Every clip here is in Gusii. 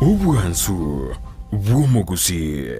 Obwansu bw'omogusii.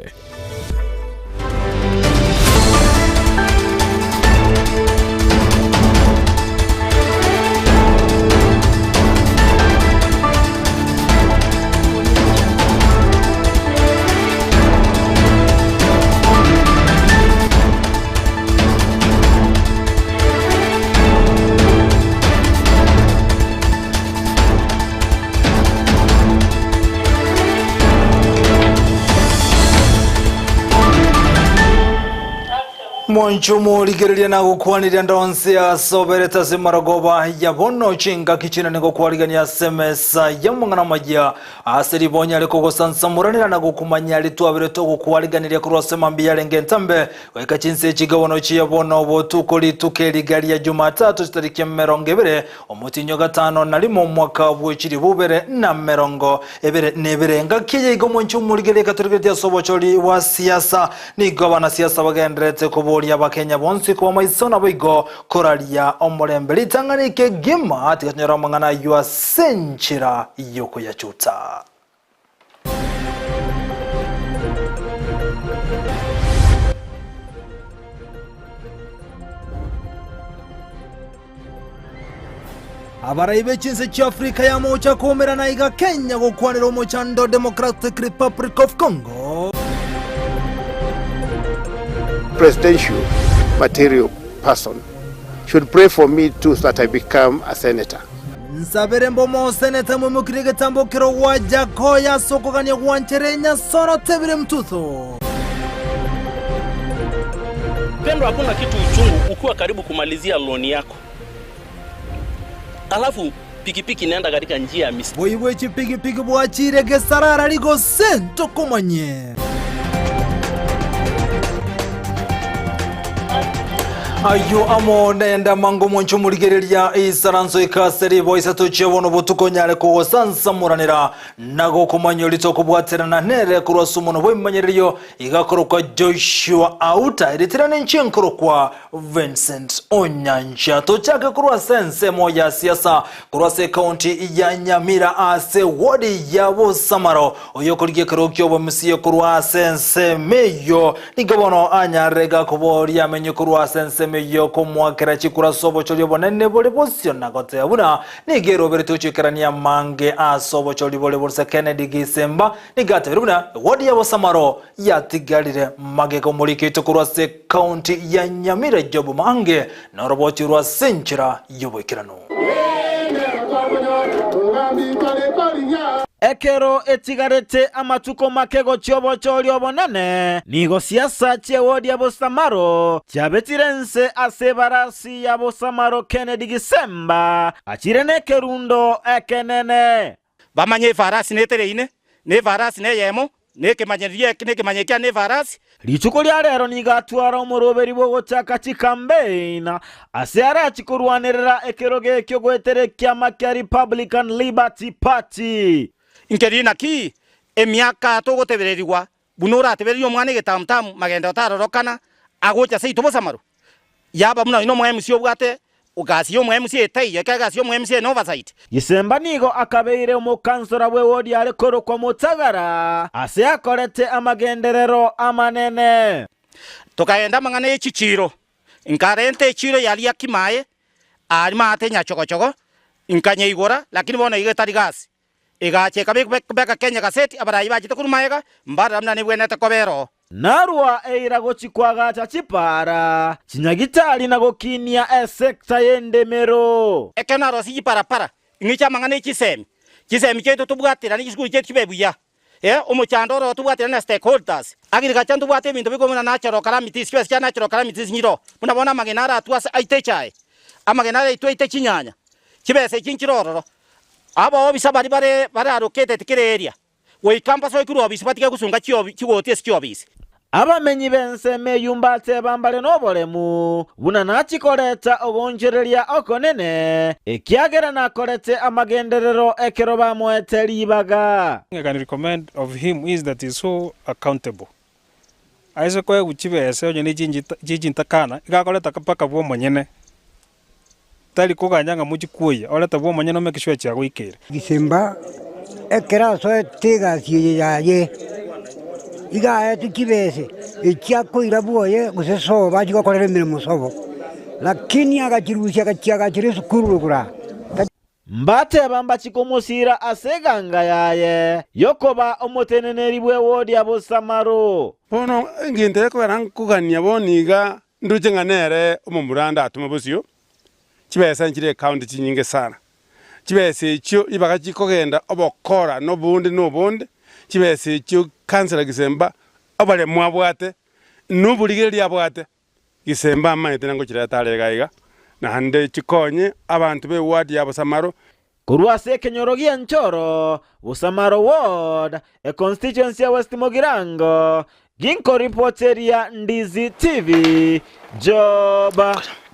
Mwancho morigereria na gokwaniria ndonsi asoberete ase marogoba ya bono chingaki chinene gokwarigania ase emesa y'amang'ana amaya Ase ribonya rikogosansamoranera na gokumanya ritwabire togokwariganiria korwa ase mambia yarenge entambe goika chinsa echi bono chia bono botuko rituko eriga ria Jumatatu chitariki 20 omotienyi o gatano na rimo omwaka bwe chilifu bibere na 21. Engaki eye iga omwanchi omorigereria ekatorigeretie ase obochori bwa siasa. Nigo abanasiasa bagendererete koboria abakenya bonsi koba maiso naboigo Koraria omorembe ritang'ani kegima, tiga tonyore amang'ana ayio ase enchera y'okoyachuta. Abarai be chinse chia Afrika ya Mocha koumerana iga Kenya gokwanera omochando Democratic Republic of Congo. Presidential material person should pray for me too so that I become a senator. Nsabere mbe omoseneta moimokirie egetambo kero gwa Jakoyo ase okogania gwanchere enyasoro tebire mtutho. Pendo hakuna kitu uchungu ukiwa karibu kumalizia loan yako alafu pikipiki inaenda katika njia ya mistake. Boigo chipigipigi bwachire gesarara rigose ntokomanye. Ayio amo nende amango omonche omorigereria isaranso ikase ribo isato chia bono botuko nyare kogosansamoranera na gokomanya oria tokobwaterana nere korwa ase omonwa bw'ebimanyererio igakorokwa Joshua Auta eritirane inche nkorokwa Vincent Onyancha. Tochake korwa ase ensemo ya siasa korwa ase ekaunti ya Nyamira ase wodi ya Bosamaro oyo okorigia ekerogo ki'obomusie korwa ase ensemo eyio nigo bono anyarire gakoboria amenye korwa ase ensemo eyio komoakera chikura ase obochori obonene bore bosio na goteba buna nigo eroberete gochikerania amange ase obochori bore borse Kennedy Gisemba nigo atebire buna ewodi ya Bosamaro yatigarire magega omorikete korwa ase ekaunti ya Nyamira Job Mange noroboti orwo ase enchera y'oboikeranu. Ekero etigarete amatuko make gochia obochori obonene, nigo siasa chi'ewodi ya Bosamaro chiabetire inse ase ebarasi ya Bosamaro Kennedy Gisemba achire nekerundo ekenene. Bamanye efarasi netereine, na efarasi neyemo, na ekemanyererio eke, na ekemanyererio kiane nefarasi. Rituko ria rero nigo atwara omoroberi bw'ogochaka chikambein ase arachi korwanerera ekerogo ekio goetera ekiama kia Republican Liberty Party. Nkeria naki emiaka togotebererigwa Buna oratebererie omwana egetamutamu magendo otarorokana, agocha seito bosamaro, yaba buna oino omoMC obwate egasi ya omoMC etaiyo, ekero egasi ya omoMC ene oversight. Gisemba nigo akabeire omokansora bw'ewodi are korokwa Motagara, ase akorete amagenderero amanene. Tokagenda amang'ana ye chichiiro, nkarenta echiiro ya Riakimae, aaria maate nyachogochogo, nkanyeigora, lakini bono iga etari gasi. Egacha ekabeka Kenya Gazette, abarai bachete korwa magega, mbarora buna nebwenerete koba eroo. Narua eira gochia koagacha chipaara, chinyagitari na gokinia esekta y'endemero. Ekero narosie chiparapara, ing'iche amang'ana e chisemi, chisemi chiaito tobwaterane, chisukuru chiaito chibe buya, eh, omochando oro tobwaterane na stakeholders. Agriculture ntobwate ebinto bikobua buna natural calamities, chibesa chia natural calamities nchiroo, buna bono amagena aratwe ase aite echae, amagena araitwe aite chinyanya, chibesa echi nchire ororo. Abaobisa baria bare bare allocated kera area, goika mbasoe korwa obisi batige gosunga chiobi chigoti ase chiobisi. Abamenyi b'ensemo eyio mbateba mbare noboremu, buna nachie koreta ogoonchoreria okonene, ekiagera nakorete amagenderero ekero bamoete ribaga. I can recommend of him is that he's so accountable. Aise koegwa chibesa onye ne chintakana, iga akoreta mpaka bwa omonyene. Tari koganya ng'a mochie kwoyia, orete bw'omonyene ome make sure chiagoikeire. Gisemba. Ekero asoete egasi eye yaye, iga aetwe chibese echi akoira bwoye gose sobo achie gokorera emeremo sobo, lakini agachirusia agachiagachera esukuru rogoro aa. Mbateba mbachie komosiira ase eganga yaye y'okoba omoteneneri bw'ewodi ya Bosamaro. Bono egento gekogera nkogania bono iga ndoche ng'a nere omomura ndatome bosio, chibesa nchire ecounty chinyinge sana. Chibesa echio ribaga chikogenda obokora na obonde na obonde, chibesa echio councillor Gisemba oboremu abwate, na oborigereria abwate, Gisemba amaete nangochireta are iga iga, naende chikonye abanto b'eward ya Bosamaro. Korwa ase ekenyoro gia Nchoro, Bosamaro Ward, econstituency ya West Mugirango, ginkoripoteria Ndizi TV, Job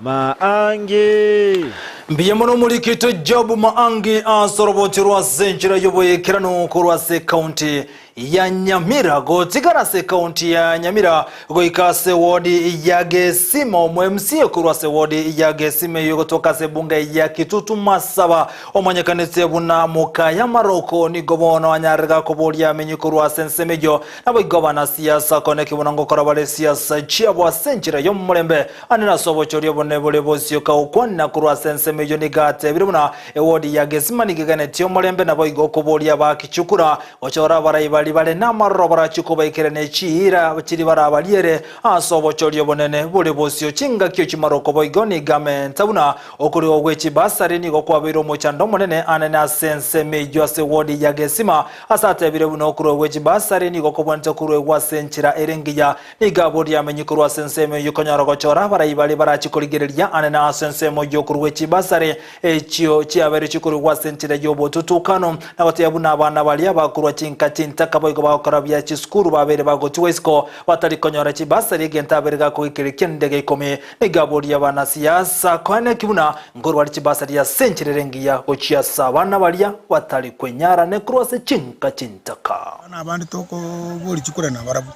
Maangi. Mbuya mono omorikito Job Maangi ase orobocho rw'ase enchera y'oboikeranu korwa ase ekaunti ya Nyamira gotigara ase ekaunti ya Nyamira goika ase wodi ya Gesima omo MCA korwa ase wodi ya Gesima eyo egotoka ase ebunge ya Kitutu Masaba omanyekanete buna Mokaya Maroko nigo bono anyarire gakoboria amenyi korwa ase ensemo eyio Naboigo abanasiasa koneki buna ngokora bare siasa chiabo ase enchera y'omorembe, ande nase obochori obonene bore bosioka gokwana korwa ase ensemo eyio nigo atebire buna ewodi ya Gesima nigo eganetie omorembe naboigo okoboria abakichukura gochora abarai baria bare namaroro barachie kobaikerania chiira chiria barabariere ase obochori obonene bore bosio chingaki ochimaroko boigo nigo amenta buna Okorigwa gwe chibasari nigo kwabeire omochando omonene anene ase ensemo eyio ase wodi ya Gesima, ase atebire buna okorua gwe chibasari nigo kobwenerete koruegwa ase enchera ere engiya. Nigo aboria amenyi korwa ase ensemo eyio konyora gochora abarai baria barachie korigereria anene ase ensemo y'okorua gwe chibasari echio chiabeire chikoruegwa ase enchera y'obotutukanu, na gotebia buna abana baria bakorua chinka chintaka boigo bagokora buya chisukuru babeire bagotigwa isiko batari konyora chibasari egento abeire gakogekeria ki'endege ikomi. Nigo aboria abanasiasa koeneki buna nkorwa are chibasari ase enchera ere engiya gochia ase abana baria batari kwenyara ne korwa ase chinka chintaka. Bono abande tokoboria chikura nabarabwo,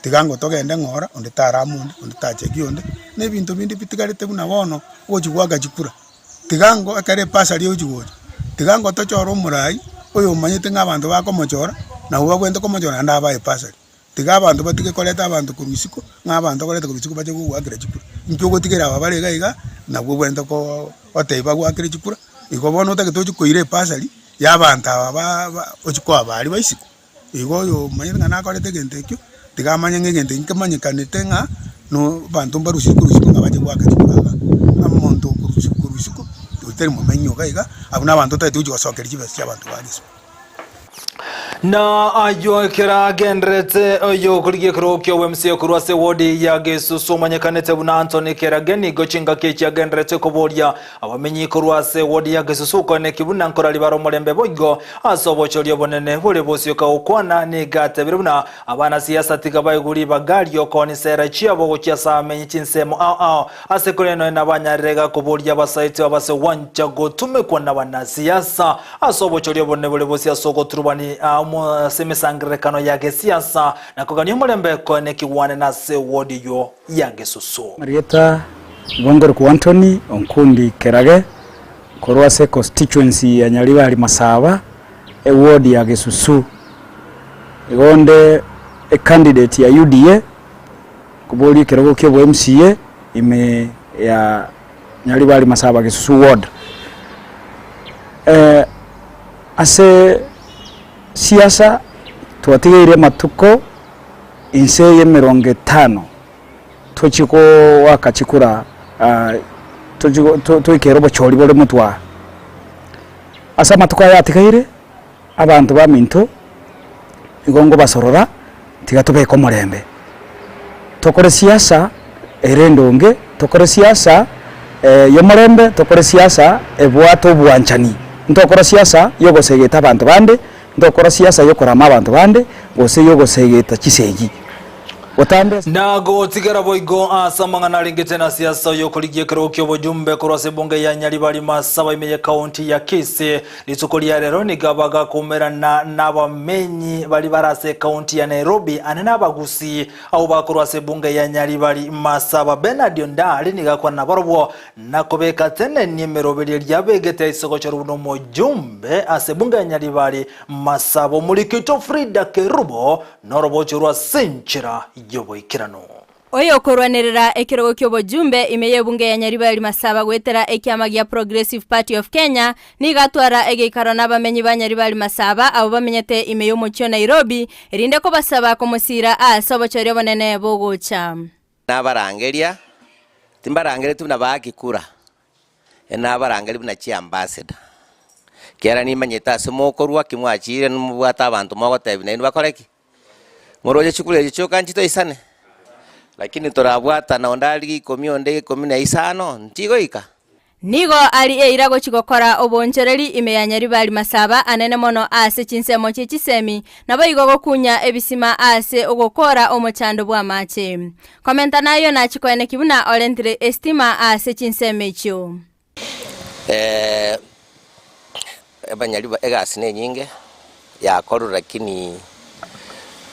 tiga ngo togende ng'ora, onde tarama onde, onde tachegi onde, na ebinto binde bitigarete buna bono, ogochia goaka chikura. Tiga ngo ekero epasari egochia gocha, tiga ngo tochore omorai, oyomanyete ng'a abanto bakomochora, nabwo babwenerete komochora naende abae epasari. Tiga abanto batige koreta abanto korwa isiko, ng'a abanto okoreta korwa isiko bache gogoakera chikura. Inki ogotigera aba bare iga iga, nabwo obwenerete koo gotebia bagoakere chikura, igo bono otagete ochie koira epasari ya abanto aba ba ba ochie koa baria ba isiko. Igo oyo omanyete ng'a nakorete egento ekio, tiga amanye ng'a egento ekio nkemanyekanete ng'a no abanto mbarusirie korwa isiko ng'a bache goaka chikura igaa. Omonto okorusia korwa isiko, oyio tari momenyi iga iga, abwo na abanto otagete gochia gosokeria chibesa chia abanto ba isiko. Na ayio ekero agenderete oyo okorigia ekerogo kia OMCA korwa ase wodi ya Gesusu omanyekanete buna Anthony Kerage nigo chingaki echi agenderete koboria abamenyi korwa ase wodi ya Gesusu koeneki buna nkorari bare omorembe boigo ase obochori obonene bore bosioka gokwana nigo atebire buna abanasiasa tiga baigwe ribaga riokoonia sera chiabo gochia ase abamenyi chinsemo ao ao Ase korende nonya nabanyarire iga koboria abasaeti babase gwancha gotumekwa nabanasiasa ase obochori obonene bore bosio ase ogoturubani amo ase emesangererekano ya gesiasa na kogania omorembe koenekigwane nase ewodi eyio ya Gesusu. Marieta Ngongorokwa Anthony Onkundi Kerage korwa ase econstituency ya Nyaribari Masaba eward ya Gesusu. Igo onde ecandidate ya UDA. Koboria ekerogo kia obo MCA ime ya Nyaribari Masaba Gesusu ward. Ase siasa twatigeire amatuko inse ya emerongo etano tochie goaka chikura tochie toikere obochori bore motwe aa. Ase amatuko aya atigaire. Abanto baminto, igo nkobasorora, tiga tobeke omorembe, tokore siasa ere endonge, tokore siasa y'omorembe, tokore siasa ebwate obwanchani. Ntokora siasa yogosegeta abanto bande, ntokora siasa yokorama abanto bande, gose yogosegeta chisegi. Botambe. Na gotigera boigo ase amang'ana arengete na siasa oyokorigia ekerogo ki'obojumbe korwa ase ebunge ya Nyaribari Masaba ime y'ekaunti ya Kisii. Rituko ria rero nigo bagakoumerana nabamenyi baria bare ase ekaunti ya Nairobi ane nabagusii abwo bakorwa ase ebunge ya Nyaribari Masaba. Bernard Ondari nigo akwana nabarobwo na kobeka tenenia emeroberio eria abegete ase gochorwa buna omojumbe ase ebunge ya Nyaribari Masaba. Omoriki oito Frida Kerubo Norobocho rwa ase enchera y'oboikeranu. Oyokorwanerera ekerogo ki'obojumbe ime y'ebunge ya Nyaribari Masaba goetera ekiama gia Progressive Party of Kenya nigo atwara egeikaro nabamenyi ba Nyaribari Masaba abwo bamenyete ime y'omochie o Nairobi erinde kobasaba komosiira aase obochori obonene bogocha. Nabarangeria, timbarangereti buna baaki kura, nabarangeria buna chiambassador, ekiagera nimanyete ase mokorwa ki mwachire nimobwate abanto mogotebia nainwe bakore ki? Moroche chikura echi chioka nchitoisane, lakini torabwatana onde arigie ikomi onde ikomi na isano, nchigoika. Nigo aria eira gochia gokora oboonchoreri ime ya Nyaribari Masaba anene mono ase chinsemo chie chisemi, naboigo gokunya ebisima ase ogokoora omochando bw'amache. Komenta nayio nachie koeneki buna orentire estima ase chinsemo echio. Abanyariba egasi nenyinge yakorwa lakini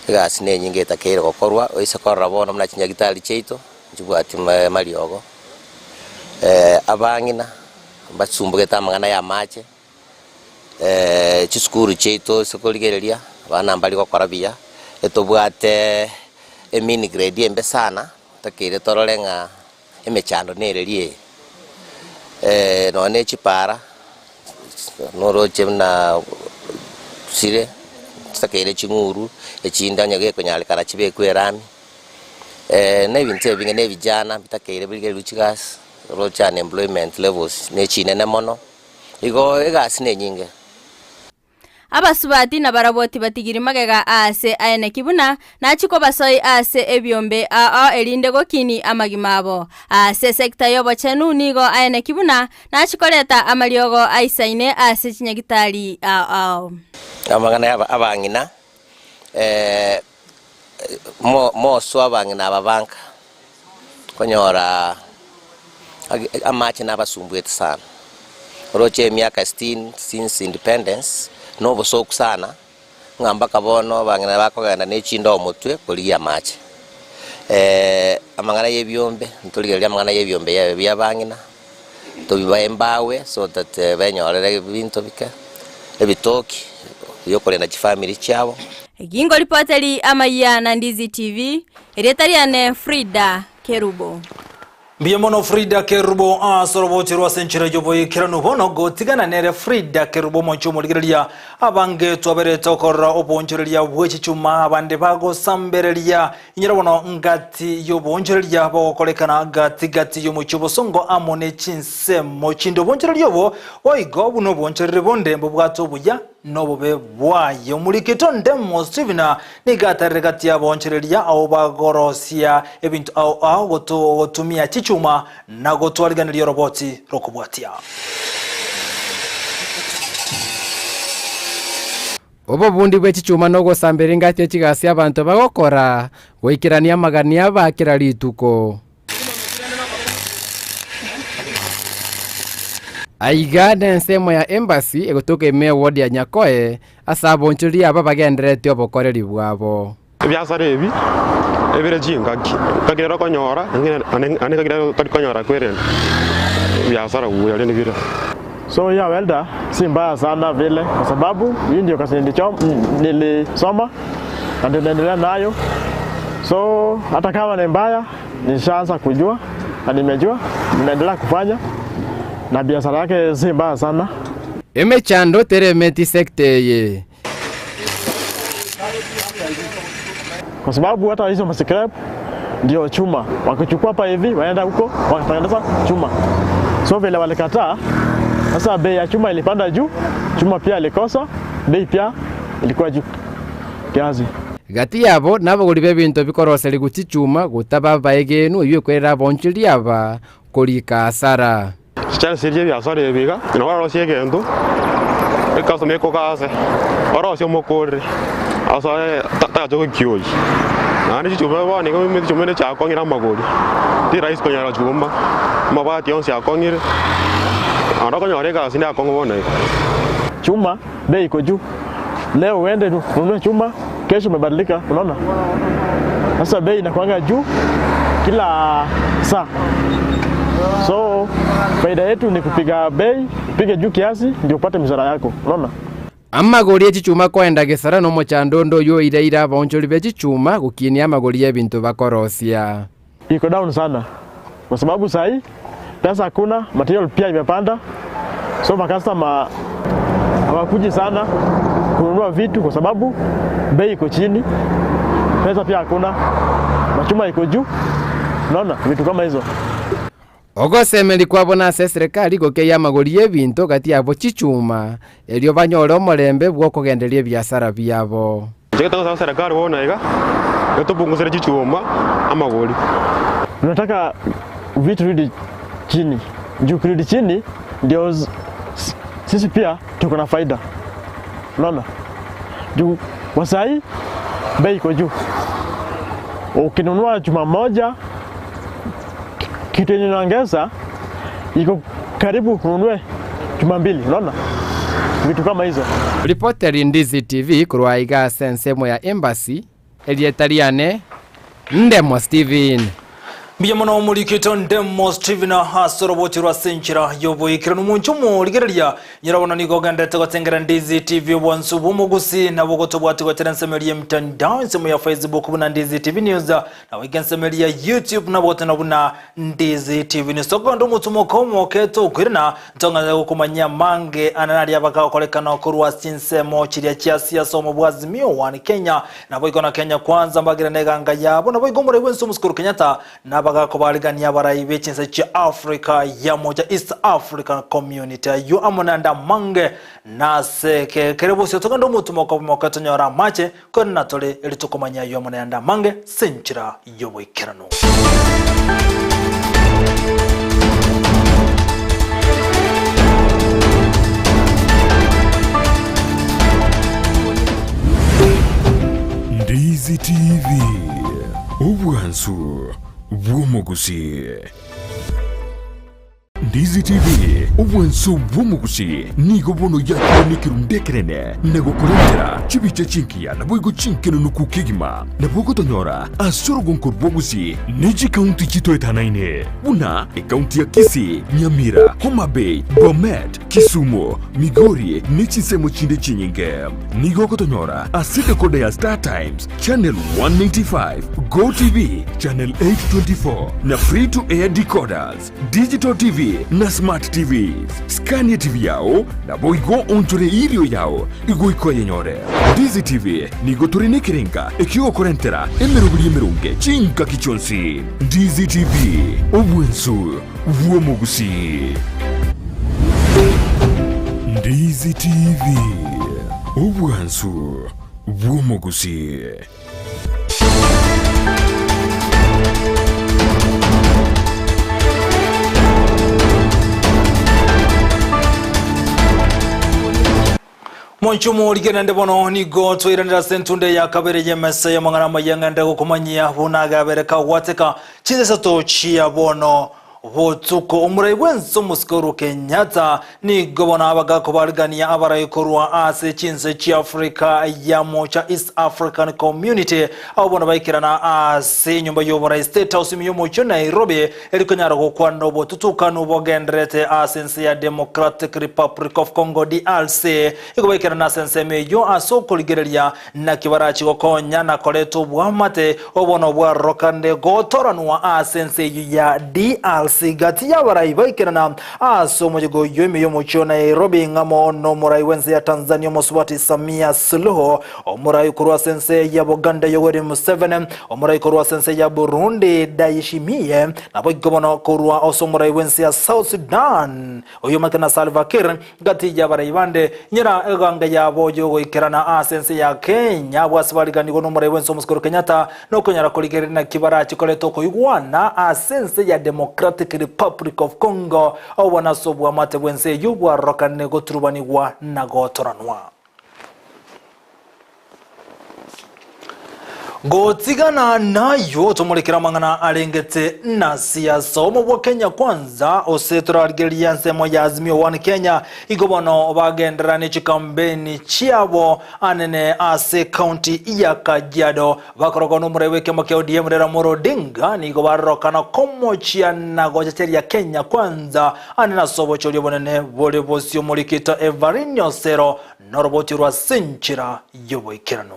egasi nenyinge etakeire gokorwa, oise korora bono buna chinyagitari chiaito nchibwati mariogo, abang'ina mbasumbugete amang'ana ya amache, chisukuru chiaito ase korigereria abana mbari gokora buya, etobwate emini grade embe sana, etakeire torore ng'a emechando nereria eye, nonya ne chipara, noroche buna chire chitakeire ching'uru, echinde onye gekonyarekana chibekwe erami, na ebinto ebinge na ebijana bitakeire birigererwe chigasi, oroche unemployment levels ne chinene mono, igo egasi nenyinge. Abasubati nabarabwo tibatigiri magega aase aeneki buna nachie kobasoi aase ebiombe ao erinde gokini amagima abo. Aase esekta y'obochenu nigo aeneki buna nachie koreta amariogo aisaine aase chinyagitari ao ao. Amang'ana ya abang'ina, moso abang'ina aba banka, konyora amache nabasumbuete sana. Oroche emiaka sitini since independence, na obosoku sana, ng'a mpaka bono abang'ina bakogenda ne chindoo motwe korigia amache. Amang'ana ya ebiombe, ntorigereria amang'ana ya ebiombe ya bia abang'ina, tobibae embawe so that benyorere ebinto bike, ebitoki biokorenda chifamiri chiabo. Gingo ripoteri amayia na Ndizi TV, erieta riane Frida Kerubo. Mbuya mono Frida Kerubo ase oroboche rwase enchera y'oboikeranu bono gotigana nere Frida Kerubo omonche omorigereria abange twaberete okorora oboonchoreria bwe chichuma abande bagosambereria inyora bono ngati y'oboonchoreria bogokorekana gati gati y'omochie obosongo amo ne chinsemo chinde oboonchoreria obo boigo buna oboonchoreri bonde mbobwate obuya Nobobe bwaye omorikito Ndemo Stephen nigo atarire gati y'abaonchoreria ao bagorosia ebinto ao ao gotumia chichuma na gotwariganeria oroboti rokobwatia. Obobundi bwe chichuma nogosambera engati ye chigasi abanto bagokora, goikerania amagania aba kera rituko. Aiga nensemo ya Embassy egotoka ime eward ya Nyakoe ase abonchoreria aba bagendererete obokoreri bwabo. Ebiasara ebi ebire chingaki, ngaki rero okonyora naende ngaki rero otari konyora kwerende ebiasara buya rende bire. So hiyo welder si mbaya sana vile, kwa sababu hii ndio kazi nilisoma na ndio naendelea nayo, so hata kama ni mbaya nishaanza kujua na nimejua, ninaendelea kufanya na biashara yake si mbaya sana. Emechando teremeti sector eye. Kwa sababu hata hizo mascrap ndio chuma, wakichukua hapa hivi waenda huko wakatengeneza chuma. So vile walikataa, sasa bei ya chuma ilipanda juu, chuma pia ilikosa, bei pia ilikuwa juu kiasi. Gati yabo nabagori b'ebinto bikoroserigwa chichuma gotaba abaegenu, eyio ekwerera abaonchoreria aba korika asara. Chichansi chiria ebiasara ebi iga, nabo orosie egento, ecustomer ekoka ase, orosie omokorere, asoe tagacha gokioyia. Naende chichuma bono iga omanyete chichuma ere chiakong'ire amagori, ti rahisi konyora chuma, amabati onsi akong'ire, naende okonyora egasi nde akong'u bono iga. Chuma bei iko juu, leo uende ununue chuma, kesho imebadilika, unaona? Sasa bei inakuanga juu kila saa, so faida yetu ni kupiga bei, upige juu kiasi ndio upate mishahara yako, unaona? Amagori e chichuma koenda gesara nomochando onde oyio oireire abaonchori be chichuma gokinia amagori y'ebinto bakorosia. Iko down sana kwa sababu sahi pesa hakuna, material pia imepanda, so macustomer hawakuji sana kununua vitu kwa sababu bei iko chini, pesa pia hakuna, machuma iko juu, unaona vitu kama hizo. Ogosemeria kwabo nase eserekari gokeyia amagori y'ebinto gati yabo chichuma, erio banyore omorembe bw'okogenderia ebiasara biabo. Inche togosaba serikali bono iga, etopungusere chichuma amagori. Tunataka vitu rudi chini, juu kirudi chini ndio sisi pia tuko na faida, unaona? Juu kwa sahi bei iko juu, ukinunua chuma moja kitu yenye inaongeza iko karibu ununue chuma mbili, unaona vitu kama hizo. Ripoteri Ndizi TV korwa aiga ase ensemo ya Embassy, erieta riane Ndemo Steven. Mbuya mono omorikito Ndemo Steven ase oroboti rwa ase enchera y'oboikeranu. Omonche omorigereria nyora bono nigo ogenderete gotengera Ndizi TV obwansu bw'omogusi nabo gotobwati goetera ensemo eria y'emitandao ensemo ya Facebook buna Ndizi TV News Naboigo ensemo eria ya YouTube nabotena buna Ndizi TV News. Tokonda omotumoka omoke tokoirana ntong'anye gokomanyia amange ane naria bakagokorekana korwa chinsemo chiria chia siasa omo bwa Azimio One Kenya naboigo na Kenya Kwanza mbagire neganga yabo naboigo omorai bwense Omosikuru Kenyatta nabagakobarigania abarai be chinse chia Africa ya mocha East African Community ayio amo nande amange nase kere bosio togende omotumoka omoke tonyore amache Korende natore erio tokomanya ayio amo nayande amange ase enchera y'oboikeranu. Ndizi TV, obwansu bw'omogusii. Ndizi TV, obwanso bw'omogusi, nigo bono yakire nekerundu ekenene na gokorentera chibicha chingiya naboigo chinkenenuku kegima. Nabo ogotonyora ase orogonko rw'obogusi ne chikaunti chitoetanaine buna ekaunti ya Kisii, Nyamira, Homa Bay, Bomet, Kisumu, Migori ne chinsemo chinde chinyinge. Nigo ogotonyora ase decoder ya Star Times, Channel 195, Go TV, Channel 824 na Free to Air decoders. Digital TV na Smart TVs. Skania TV yao naboigo onchore irio yao igoika oyenyore. Ndizi TV nigo tore nekerenga ekiogokorentera emeroberi emeronge chingaki chionsi. Ndizi TV, obwensu bw'omogusii. Ndizi TV, obwansu bw'omogusii. Monchumo rigenende bono nigo twairanera ase entunde ya kabere y'emesa y'amang'ana amaya ng'ende gokomanyia buna agabere kagwateka chinsesato chia bono Botuko omorai bw'ense omosike Uhuru Kenyatta nigo bono abagakobarigania abarai korwa ase chinse chia Africa ya Mocha East African Community abwo bono baikerana ase enyomba y'oborai State House ime y'omochie o Nairobi eri konyara gokwana obotutukanu bogendererete ase ense ya Democratic Republic of Congo DRC igo baikerana ase ensemo eyio ase okorigereria Naki barachi gokonya na koreta oboamate obo nobwarorokande gotoranwa ase ense eyio ya DRC gati y'abarai baikerana ase omoyega oyio ime y'omochie o Nairobi ng'amo nomorai bw'ense ya Tanzania omosubati Samia Suluhu, omorai korwa ase ense ya Buganda Yoweri Museveni, omorai korwa ase ense ya Burundi Ndayishimiye, naboigo bono korwa ase omorai bw'ense ya South Sudan oyio omanyete na Salva Kiir. Gati y'abarai bande, nyora eganga yabo y'ogoikerana ase ense ya Kenya, abwo ase bariganigwe n'omorai bw'ense Omosikoro Kenyatta, nokonyara korigereria naki barache koreta okoigwana ase ense ya Democratic Republic of Congo, obwo nase oboamate bw'ense eyio bwarorokanire goturubanigwa na gotoranwa. Gotigana nayo tomorekere amang'ana arengete na siasa. Omo bwa Kenya Kwanza ose torarigereria ensemo ya Azimio One Kenya igo bono bagenderera ne chikampeni chiabo anene ase county ya Kajiado. Bakorokwa nomorai bw'ekiama kia ODM Raila Amolo Odinga nigo barorokana komochia na gochecheria Kenya Kwanza anene ase obochori obonene bore bosio Morikito Everine Osero noroboti rwa ase enchera y'oboikeranu.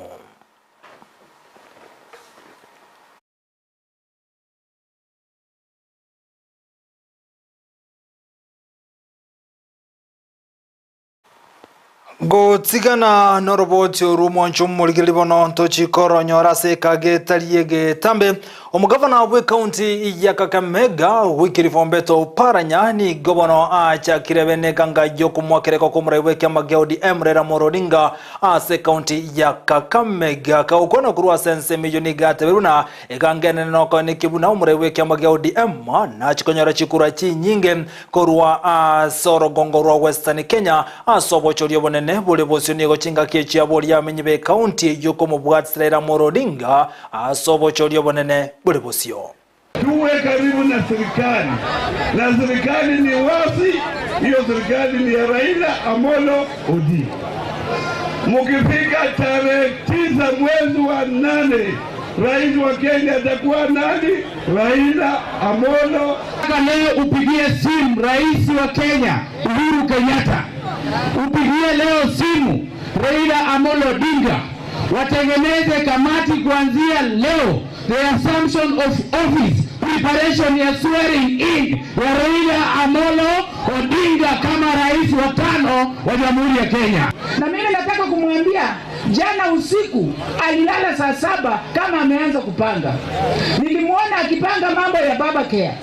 Gotigana noroboti orwo omwancho omorigereria bono ntochikoronyora ase ekaga etari egetambe. Omogavana bw'ekaunti ya Kakamega Wycliffe Ombeto Oparanya nigo bono achakire bene eganga y'okomoakereka kw'omorai bw'ekiama gia ODM Raila Amolo Odinga ase ekaunti ya Kakamega. Kagokwana korwa ase ensemo eyio nigo atebire buna eganga enene nokoenekia buna omorai bw'ekiama gia ODM nachikonyora chikura chinyinge korwa ase orogongo rwa Western Kenya ase obochori obonene bore bosio nigo chingaki echi aboria abamenyi b'ekaunti eyio komobwatia Raila Amolo Odinga ase obochori obonene bore bosio. Tuwe karibu na serikali, na serikali ni wazi, hiyo serikali ni ya Raila Amolo Odinga. Mukifika tarehe 9 mwezi wa 8, rais wa Kenya atakuwa nani? Raila Amolo. Nataka leo upigie simu rais wa Kenya Uhuru Kenyatta, upigie leo simu Raila Amolo Odinga, watengeneze kamati kuanzia leo, the assumption of office, preparation ya swearing in ya Raila Amolo Odinga kama rais wa 5 wa Jamhuri ya Kenya. Na mimi nataka kumwambia jana usiku alilala saa 7 kama ameanza kupanga. Nilimuona akipanga mambo ya Baba Care,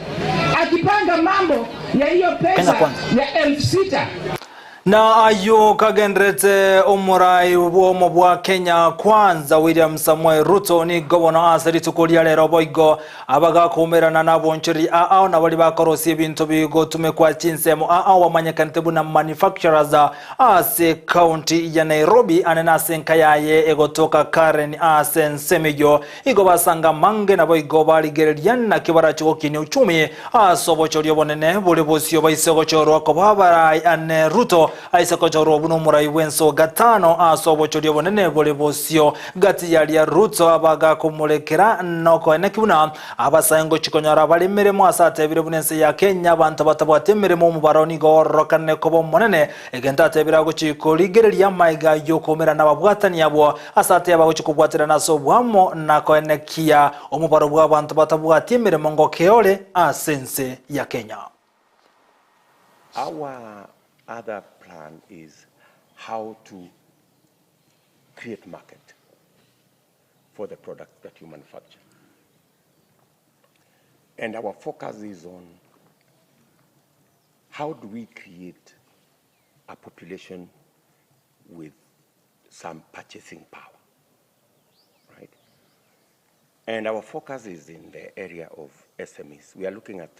akipanga mambo ya hiyo pesa Kenya Kwanza. ya 6,000. Na ayio kagenderete omorai bw'omo bwa Kenya Kwanza William Samoei Ruto nigo bono ase rituko ria rero boigo abagakumerana nabonchori ao na bari bakorosia ebinto bigotumekwa chinsemo ao bamanyekanete buna manufacturers ase county ya Nairobi ane nase enka yaye egotoka Karen ase ensemo eyio igo basanga mange nabo igo barigereria naki barache gokinia uchumi ase obochori obonene bore bosio baise gochorwa koba barai ane Ruto aise gochorwa buna omorai bw'enso gatano ase obochori obonene bore bosio gati yaria Ruto abagakomorekera nokoeneki buna abasae ngochikonyora bari emeremo ase atebire buna ense ya Kenya abanto batabwate emeremo omobaro nigo ororokane koba omonene egento atebire agochikorigereria amaiga yokomera n'ababwatani abwo ase ate abagochikobwaterana ase obwamo na koenekia omobaro bw'abanto batabwati emeremo ngokeore ase ense ya Kenya. Our other plan is how to create market for the product that you manufacture. And our focus is on how do we create a population with some purchasing power, right? And our focus is in the area of SMEs. We are looking at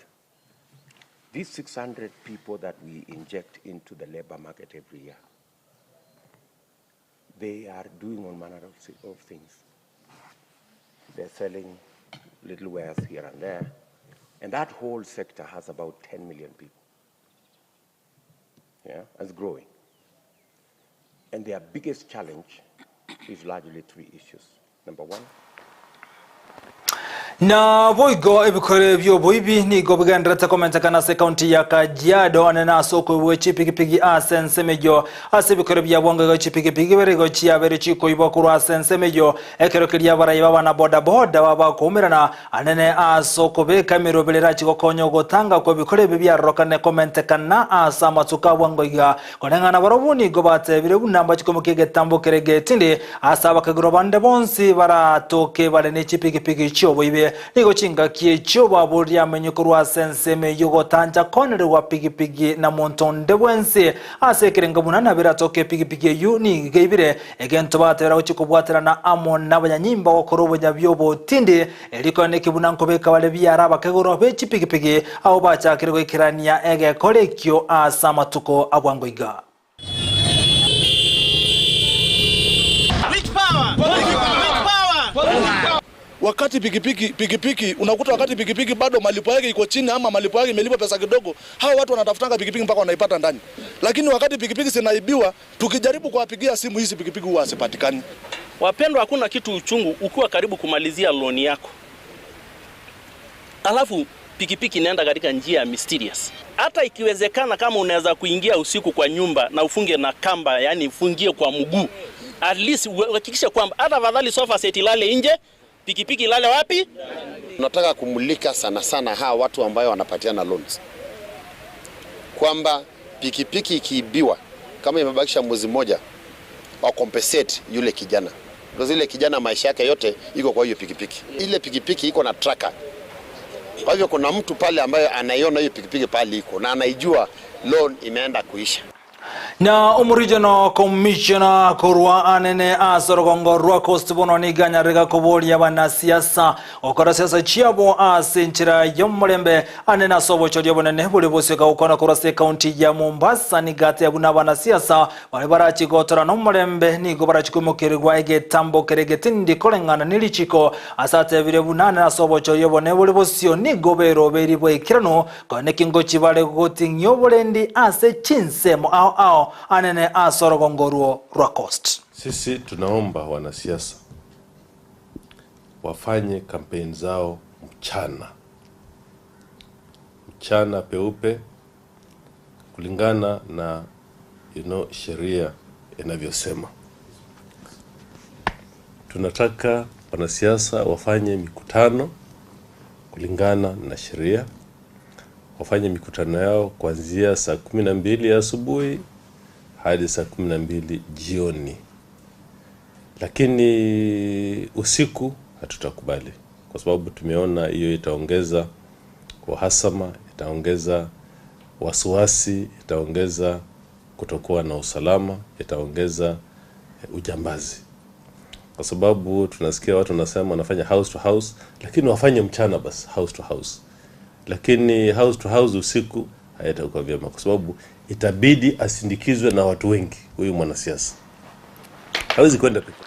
these 600 people that we inject into the labor market every year. They are doing all manner of things. They're selling little wares here and there. And that whole sector has about 10 million people. Yeah, it's growing. And their biggest challenge is largely three issues. Number one, Na boigo ebikore by'oboibi nigo bigenderete komentekana ase ekaunti ya Kajiado ane nase okoibwa chipigipigi ase ensemo eyio ase ebikore bia bwango igo chipigipigi bere igo chiabere chikoibwa korwa ase ensemo eyio ekero keria abarai b'abana bodaboda babakoumerana anene ase okobeka emerobere erachi gokonya ogotanga kwa ebikore ebi biarorokane komentekana ase amatuko a bwango iga koreng'ana barobwo nigo batebire buna mbachikomokia egetambo kere getindi ase abakegiro bande bonsi baratoke bare ne chipigipigi chioboibe nigo chingaki echio baboria amenye korwa ase ensemo eyio gotanja konererwa pigipigi na monto onde bwensi ase ekerengo buna nabiratoke epigipigi eyio nigo eibire egento batebera gochi kobwaterana amo n'abanyanyimba gokora obonyabi obotindi eriko buna nkobeka bare biara abakegoro b'echipigipigi abo bachakire goikerania egekora ekio ase amatuko abwango iga. Which power? Which power? Wakati pikipiki pikipiki unakuta wakati pikipiki bado malipo yake iko chini ama malipo yake imelipwa pesa kidogo, hao watu wanatafutanga pikipiki mpaka wanaipata ndani. Lakini wakati pikipiki zinaibiwa, tukijaribu kuwapigia simu hizi pikipiki huwa hazipatikani. Wapendwa, hakuna kitu uchungu ukiwa karibu kumalizia loan yako, alafu pikipiki inaenda katika njia ya mysterious. Hata ikiwezekana, kama unaweza kuingia usiku kwa nyumba na ufunge na kamba, yani ufungie kwa mguu, at least uhakikishe kwamba hata afadhali sofa set ilale nje, pikipiki ilale wapi? Tunataka kumulika sana sana hawa watu ambayo wanapatiana loans kwamba pikipiki ikiibiwa kama imebakisha mwezi mmoja, wa compensate yule kijana, because ile kijana maisha yake yote iko kwa hiyo pikipiki. Ile pikipiki iko na tracker, kwa hivyo kuna mtu pale ambaye anaiona hiyo pikipiki pale iko na anaijua loan imeenda kuisha. Na omoregional commissioner korwa anene ase orogongo rwa Coast bono nigo anyarire koboria abanasiasa gokora siasa chiabo ase enchera y'omorembe anene ase obochoria obonene bore bosio gokwana korwa ase ekaunti ya Mombasa nigo ateba buna abanasiasa baria barachie gotora nomorembe nigo barachie koimokerigwa egetambo kere egetindi koreng'ana nerichiko ase atebire buna anene ase obochoria obonene bore bosio nigo berobeiri bwaikeranu Konya neki ngochia bare goting'ia oborendi ase chinsemo ao ao anene ase orogongo orwo rwa Coast. Sisi tunaomba wanasiasa wafanye kampeni zao mchana mchana peupe kulingana na sheria inavyosema. Tunataka wanasiasa wafanye mikutano kulingana na sheria, wafanye mikutano yao kuanzia saa 12 asubuhi hadi saa 12 jioni, lakini usiku hatutakubali, kwa sababu tumeona hiyo itaongeza uhasama, itaongeza wasiwasi, itaongeza kutokuwa na usalama, itaongeza ujambazi, kwa sababu tunasikia watu wanasema wanafanya house to house, lakini wafanye mchana basi house to house, lakini house to house usiku haitakuwa vyema, kwa sababu itabidi asindikizwe na watu wengi. Huyu mwanasiasa hawezi kwenda peke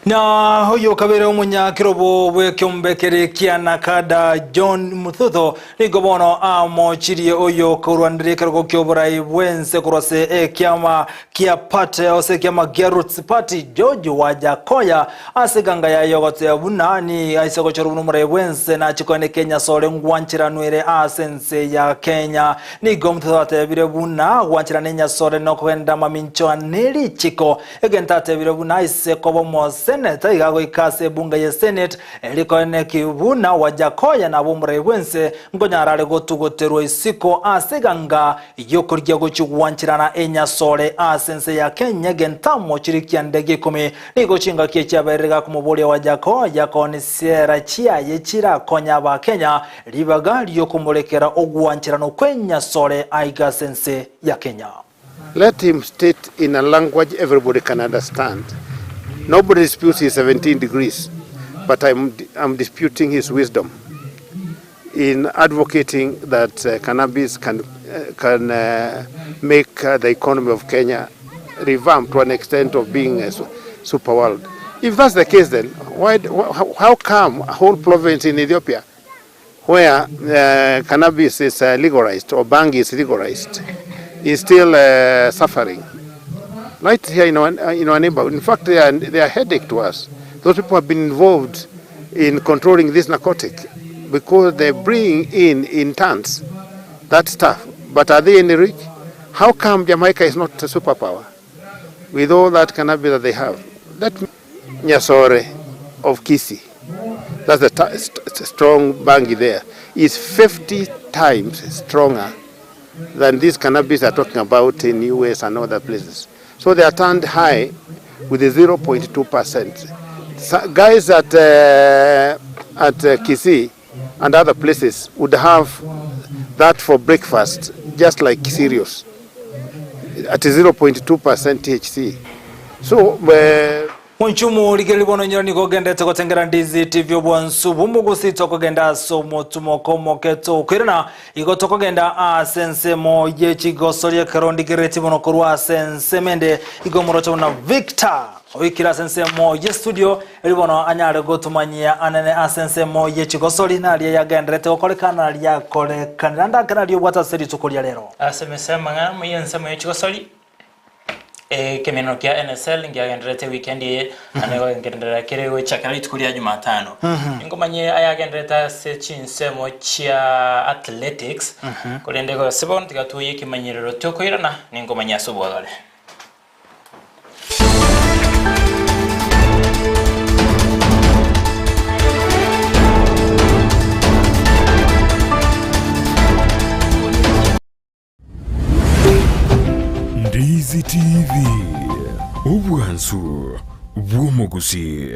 Na oyo kabere omonyakerobo bw'ekeombe kere kia Nakada John Muthutho nigo bono amochirie oyo korwanire ekerogo ki'oborai bw'ense korwa ase ekiama kia party ase ekiama kia Roots Party George Wajackoyah ase eganga yaye ogoteba buna ni aise gochorwa buna omorai bw'ense nachie koene Kenya asore ngwancheranwere ase ense ya Kenya. Nigo Muthutho atebire buna gwancherana enyasore nokogenda mamincho nerichiko Egento atebire buna aise koba omoseneta iga agoika ase ebunge ye Senate erio koeneki buna Wajackoyah nabo omorai bwense nkonyara are gotugoterwa isiko ase eganga y'okorigia gochia gwancherana enyasore ase ense ya Kenya egento amo chiri kianda gia ikomi nigo chingaki echiaberire gakomoboria Wajackoyah koni sera chiaye chirakonya abakenya ribaga riokomorekera ogwancherana okwenyasore aiga ase ense ya Kenya. Let him state in a language everybody can understand. Nobody disputes his 17 degrees, but I'm, I'm disputing his wisdom in advocating that cannabis can, can make the economy of Kenya revamp to an extent of being a super world. If that's the case, then why, how come a whole province in Ethiopia where cannabis is legalized or bhang is legalized is still suffering? Right here in our neighborhood. In fact, they are a headache to us. Those people have been involved in controlling this narcotic because they bring in tons that stuff. But are they any rich? How come Jamaica is not a superpower with all that cannabis that they have? That Nyasore of Kisii, that's the strong bhang there, is 50 times stronger than this cannabis are talking about in US and other places. So they are turned high with a 0.2%. So guys at Kisii and other places would have that for breakfast, just like cereals, at 0.2% THC. So Mwanchumu rigeri bono nyora nigo ogendete gotengera Ndizi TV obwansu bw'omogusi tokogenda ase omotumoko omoke tokoirana igo tokogenda ase ensemo ye chigosori ekero ndigereti bono korwa ase ensemo ende igo moroche buna Victor oikire ase ensemo ye studio eri bono anyare gotumanyia anene ase ensemo ye chigosori naria yagenderete gokorekana naria yakorekanire ande ake naria obwate ase rituko ria rero. Ase emesa y'amang'ana amuya ensemo ye chigosori Ekemenero kia NSL nkiagendererete weekend eye na nigo gegenderera kere gochakera rituko ria Jumatano. Ningomanye ayagendererete ase chinsemo chia athletics korende gose bono tiga tuoyie ekemanyerero tokoirana ningomanye ase obwagare. Ndizi TV, obwansu bw'omogusii.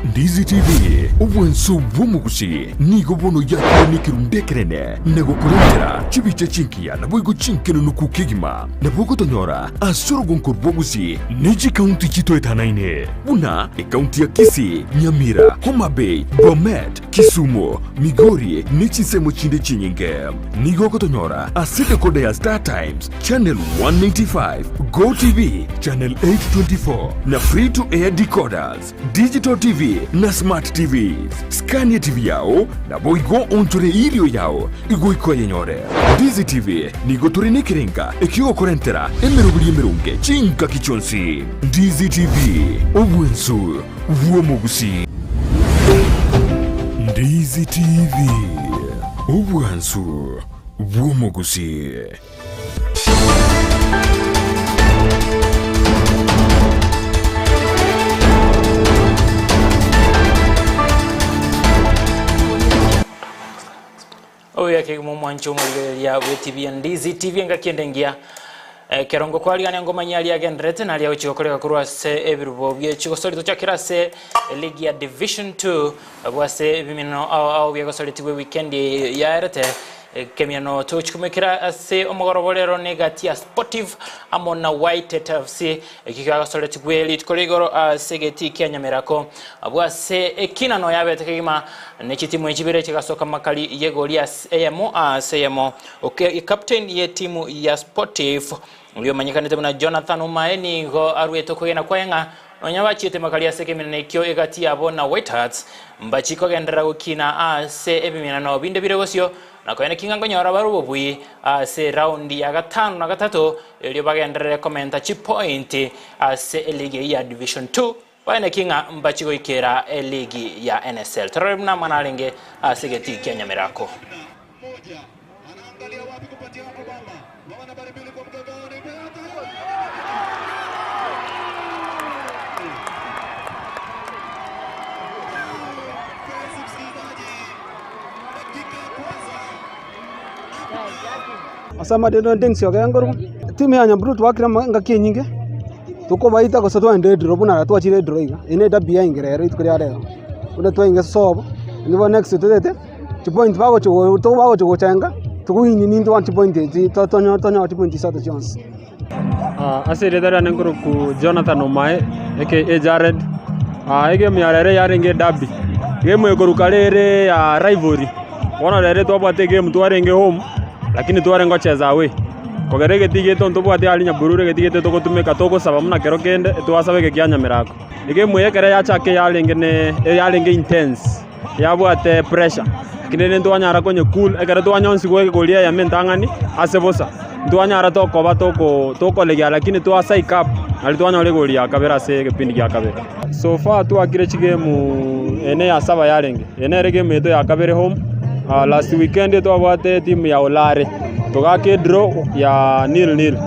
Ndizi TV, obwansu bw'omogusii nigo bono yakire nekerundu ekenene na gokorentera chibicha chingiya naboigo chinkenenuku kegima. Nabo ogotonyora ase orogonko rw'ogusii ne chikaunti chitoetanaine buna ekaunti ya Kisii, Nyamira, Homa Bay, Bomet, Kisumu, Migori ne chinsemo chinde chinyinge. Nigo ogotonyora ase decoder ya Star Times, Channel 195, Go TV, Channel 824 na Free to Air decoders, Digital TV na Smart TVs. Skania TV yao naboigo onchore irio yao igoika oyenyore. Ndizi TV nigo tore nekerenga ekiogokorentera emeroberi emeronge chingaki chionsi. Ndizi TV, obwensu bw'omogusii. Ndizi TV, obwansu bw'omogusii. Obuya kegima omwancho omorigereria bw'etibi ya Ndizi TV engaki ende engiya. Ekero ngokwarigania ngomanyia aria agendererete na aria agochia gokoreka korwa ase ebirubo bie chigosori tochakere ase eligi ya Division 2 abwo ase ebiminano ao ao biagosoretigwe ewikendi eye yaerete. Ekemiano togochia komekera ase omogoroba orero na egati ya Sportive amo na White FC ekio kiagosoretigwe rituko ria igoro ase egetii kia Nyamerako. Abwo ase ekinano yabete kegima ne chitimu echi ibere chigasoka makari y'egori ase eyemo ase eyemo. Captain y'etimu ya Sportive oria omanyekanete buna Jonathan Omae nigo aruete okwegena kwaye ng'a nonya bachiete makari ase ekeminano ekio egati yabo na White Hearts mbachie kogenderera gokina ase ebiminano binde bire bosio na koene ki ng'a nkonyora bare obobui ase eraundi ya gatano na gatato erio bagenderere komenta chipointi ase eligi eyio ya Division 2 Baene ki ng'a mbachie goikera eligi ya NSL? Torore buna amang'ana arenge ase egetii kia Nyamerako. Ase amadendo ande ense ogenkorwa, etimu ya Nyamburu twakire engaki enyinge. Tokobaita gose twagenda edraw buna aya twachire edraw iga, eye ne edabi yaingire ero rituko ria rero. Buna twainga sobo, nigo next totagete chipoint bagochi go bagochi gochenga, togowini nintwe bono chipoint echi to tonyo tonyore chipoint isato chionsi. Ase erieta riane nkorokwa Jonathan Omae aka Jared, egame ya rero yarenge edabi, egame ekorwa kare ere ya rivalry, bono rero twabwate egame twarenge home, lakini twarenge gocheza away. Kogera egetii giaito ntobwate aria nyabururu egetii giaito togotumeka togosaba buna kero kende twasaba eke kia nyamerako. Egame eye ekero yachaka yarenge ne yarenge intense, yabwate pressure, lakini rende ntwanyara konye cool ekero twanyonsigwa egori eyemo entang'ani ase bosa, ntwanyara tokoba toko tokoregia lakini twa psych up nario twanyora egori ya kabere ase egepindi gia kabere. So far twakire chigame eye neya saba yarenge. Eye nere egame yaito ya kabere home, last weekend twabwate etimu ya Olare, togaka edraw ya nil nil,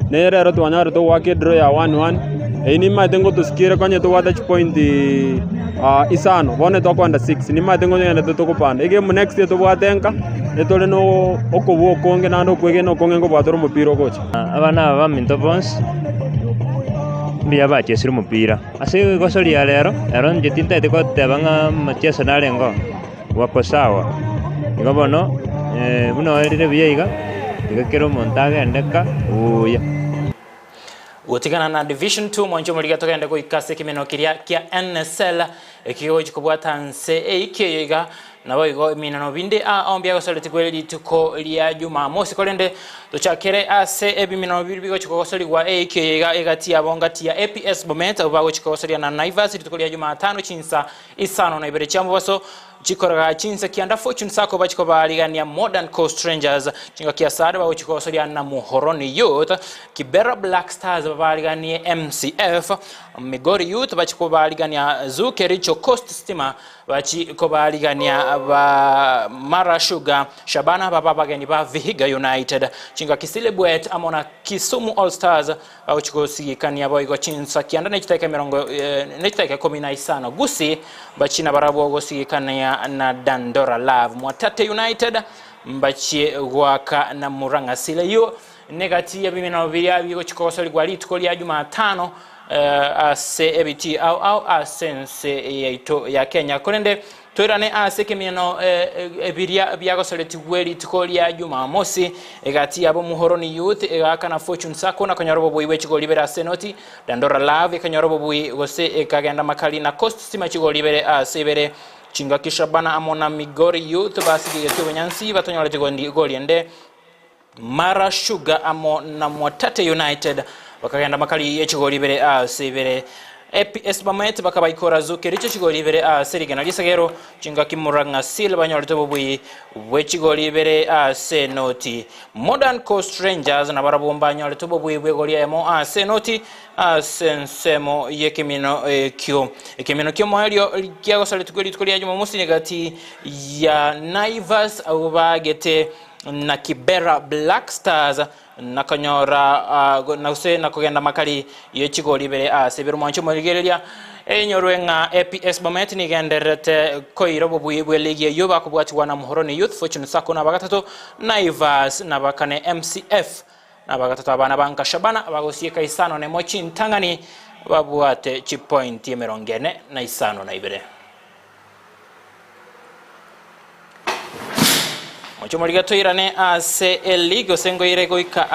nere rero twanyarete goaka edraw ya one one, eyio nimanyete ngotosikere konya tobwate chipoint isano, bono tokogenda six, nimanyete ngonyegenderete tokopanda. Egame next tobwate nka, etore na okobua okonge naende okwegena okonge nkobua tore omopira ogocha. Abana aba baminto bonsi mbuya bachesire omopira. Ase rigoso ria rero, ero inche tintagete goteba ng'a amacheso narengeo, wako sawa. Igo bono, buna orire buya iga, iga kera omonto agende ka buya. Gotigana na Division 2 mwanche omorigia togende goika ase ekemino keria kia NSL eki gegochi kobwata nse eiki eyo iga naboigo eminano binde ao mbiagosoretigwe rituko ria Jumamosi korende tochakere ase ebiminano biri bigochi kogosorigwa eiki eyo iga egati yabo ngati ya APS Bomet abwo bagochi kogosoria na Naivas rituko ria Jumatano chinsa isano na ibere chia mobaso Chikoraga chinsa kianda Fortune Sacco bachia kobaarigania Modern Coast Rangers, chingaki asare bagochia kogosoria na Muhoroni Youth, Kibera Black Stars babaariganie MCF, Migori Youth bachia kobaarigania Zoo Kericho Coast Stima bachie kobaarigania ba Mara Sugar, Shabana babe abageni ba Vihiga United, chingaki Silibwet amo na Kisumu All Stars Bagochia gosigikania boigo chinsa kianda ne chidakika emerongo ne chidakika ikomi na isano. Gusii mbachie nabarabwo gosigikania na Dandora Love. Mwatate United mbachie goaka na Murang'a Seal. Eyio negati y'ebiminano biria bigochia kogosorigwa rituko ria Jumatano ase ebitii ao ao ase ense yaito ya Kenya. Korende Toirane ase ekemieno ebiria biagosoretigwe rituko ria Jumamosi, egati yabo Muhoroni Youth egaakana Fortune Sacco na konyora obobui bwe chigori ibere ase enoti, Dandora Love ekanyora obobui gose ekagenda makali na Coast Stima chigori ibere ase ibere. Chingaki Shabana amo na Migori Youth basigegetie obonyansi batonyorete gori ende. Mara Sugar amo na Mwatate United bakagenda makari ye chigori ibere ase ibere. APS Bomet bakabaikora Zoo Kericho chigori ibere ase rigena ri'esegero, chingaki Murang'a Seal banyorete obobui bwe chigori ibere ase enoti. Modern Coast Rangers nabarabwo mbanyorete obobui bw'egori eyemo ase enoti ase ensemo y'ekemino ekio. Ekemino ki'omoerio kiagosaretigwe rituko ria Jumamosi negati ya Naivas abwo bagete na Kibera Black Stars nakonyora gose nakogenda makari ye chigori ibere ase ibere. Omwancho omorigereria einyorwe ng'a APS Bomet nigendererete koira obobui bwe ligi eyio bakobwatigwa na Muhoroni Youth, Fortune Sacco nabagatato, Naivas nabakane, MCF nabagatato. Abana ba nka Shabana bagosieka isano nemo chintang'ani babwate chipointi emerongo ene na isano na ibere. Mochie morigia toirane ase eligi gose ngoire goika.